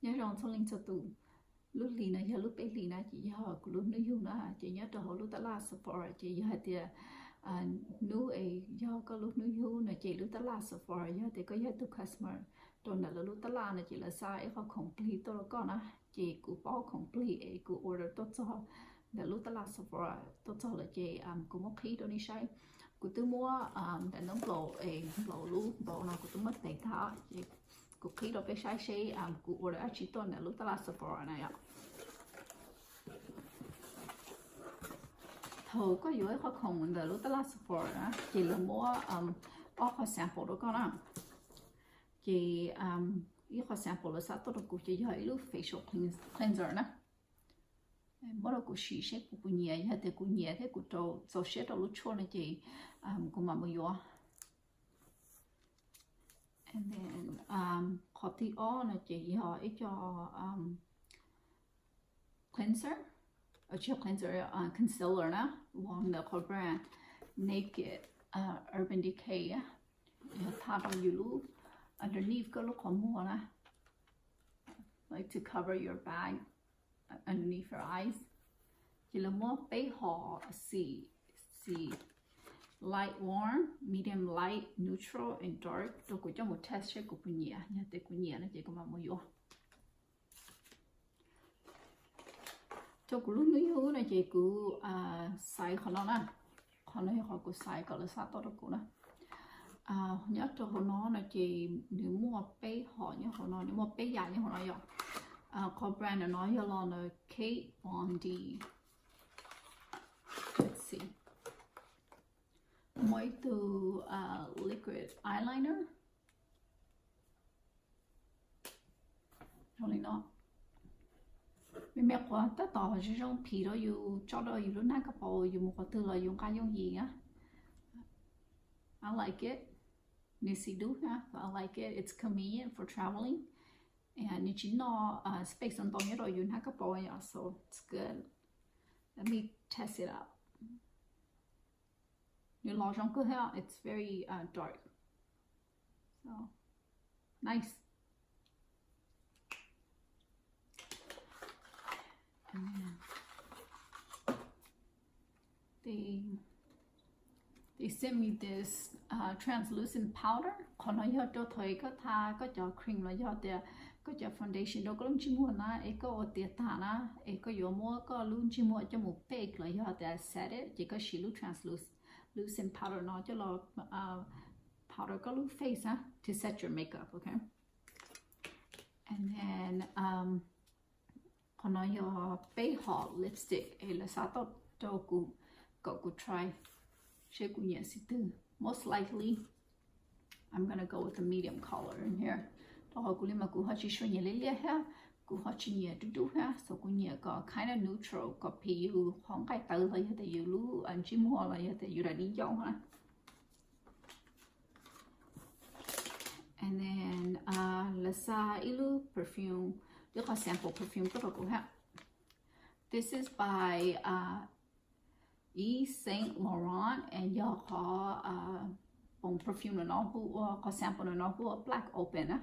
Nyob zoo txhua leej txhua tus, lub hlis no yog lub peb hlis na ces yog kuv lub hnub yug na, ces nyob rau hauv lub tab laj Sephora ces yog hais tias hnub es yog koj lub hnub yug no ces lub tab laj Sephora yog tias koj yog ib tug customer rau ntawm lawv lub tab laj no ces lawv xa ib qho khoom plig tuaj rau koj na, ces kuv paub khoom plig es kuv order tuaj txog ntawm lub tab laj Sephora tuaj txog lawm ces kuv muab qhib rau nej saib. Kuv twb muab daim ntaub nplaum es nplaum lub npaum no kuv twb muab tev tag ces kuv qhib rau peb saib seb kuv order dab tsi tuaj ntawm lub tab laj Sephora na yom. Thaum koj yuav ib qho khoom ntawm lub tab laj Sephora na ces lawv muab ob qho sample rau koj na. Ces ib qho sample lawv xa tuaj rau kuv ces yog ib lub facial clean- cleanser na. Muab rau kuv sim seb kuv puas nyiam, yog tias kuv nyiam thiab kuv rau txaus siab rau lub tshuaj no ces kuv mam mus yuav. And then qhov thib ob no ces yog ib co cleanser, tsis yog cleanser, concealer na, uas ntawm qhov brand Naked Urban Decay. Yog tha rau yus lub underneath koj lub qhov muag na, like to cover your bag underneath your eyes. Ces lawv muab peb hom xim, xim light warm, medium light, neutral and dark rau kuv coj mus test seb kuv puas nyiam. Yog tias kuv nyiam no ces kuv mam mus yuav. Rau kuv lub hnub yug no ces kuv xaiv qhov no na. Qhov no yog qhov kuv xaiv kom lawv xa tuaj rau kuv na. Nyob rau hauv no no ces nws muaj peb hom nyob hauv no, nws muaj peb yam nyob hauv no yom. Qhov brand no yog los ntawm Kat Von D. Let's see. Muaj ib tug liquid eyeliner zoo li no. Me me qhuav tab tom zoo zoo phim rau yus tso rau yus lub hnab kab paus, yus mus qhov twg los yus nqa yooj yim na. I like it. Nws xim dub na, I like it. It's convenient for traveling. And nws tsis noj space ntau nyob rau yus hnab kab paus yom, so it's good. Let me test it out. Nws los zoo kawg thiab, it's very dark. So nice. And then they, they sent me this translucent powder. Qhov no yog rau thaum koj tha koj cov cream los yog tias koj cov foundation rau koj lub ntsej muag na, es koj ua tiav tag na, es koj yuav muab koj lub ntsej muag coj mus bake los yog tias set it, ces koj siv lub translucent powder no coj los powder koj lub face na, to set your makeup, okay? And then qhov no yog peb hom lipstick es lawv xa tuaj rau kuv kom kuv try seb kuv nyiam xim twg. Most likely I'm gonna go with the medium color in here. Rau qhov kuv li mas kuv ho tsis tshua nyiam liab liab thiab, kuv ho tsis nyiam dub dub thiab, so kuv nyiam kom kind of neutral, kom phim yus qhov nqaij tawv los yog tias yus lub ntsej muag los yog tias yus daim di ncauj na. And then lawv xa ib lub perfume, ib qho sample perfume tuaj rau kuv thiab. This is by Yves Saint Laurent, and yog qhov poom perfume no hu ua, qhov sample no hu ua Black Opium na.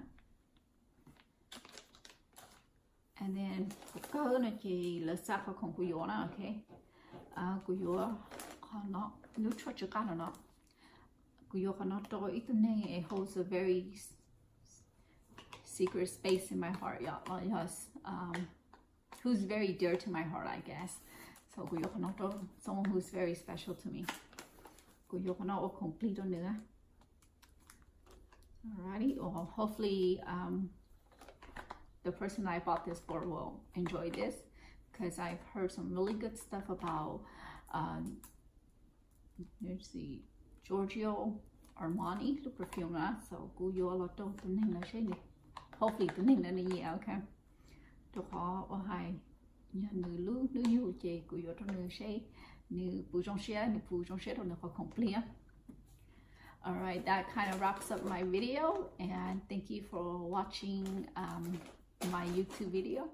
And then kuv kawg no ces lawv xa qhov khoom kuv yuav na, okay. Kuv yuav qhov no, lub tshuaj tsw qab no no. Kuv yuav qhov no rau ib tug neeg, it holds a very secret space in my heart, yog, yog who's very dear to my heart, I guess. So kuv yuav qhov no rau someone who's very special to me. Kuv yuav qhov no ua khoom plig rau nws. Alrighty, well, hopefully um, the person I bought this for will enjoy this, because I've heard some really good stuff about um, let's see, Giorgio Armani lub perfume na, so kuv yuav los rau tus neeg no seb nws, hopefully tus neeg no nws nyiam, okay. Rau qhov uas hais yog nws lub hnub yug ces kuv yuav rau nws seb nws puas zoo siab, nws puas zoo siab rau nws qhov khoom plig. Alright, that kind of wraps up my video, and thank you for watching um, my YouTube video.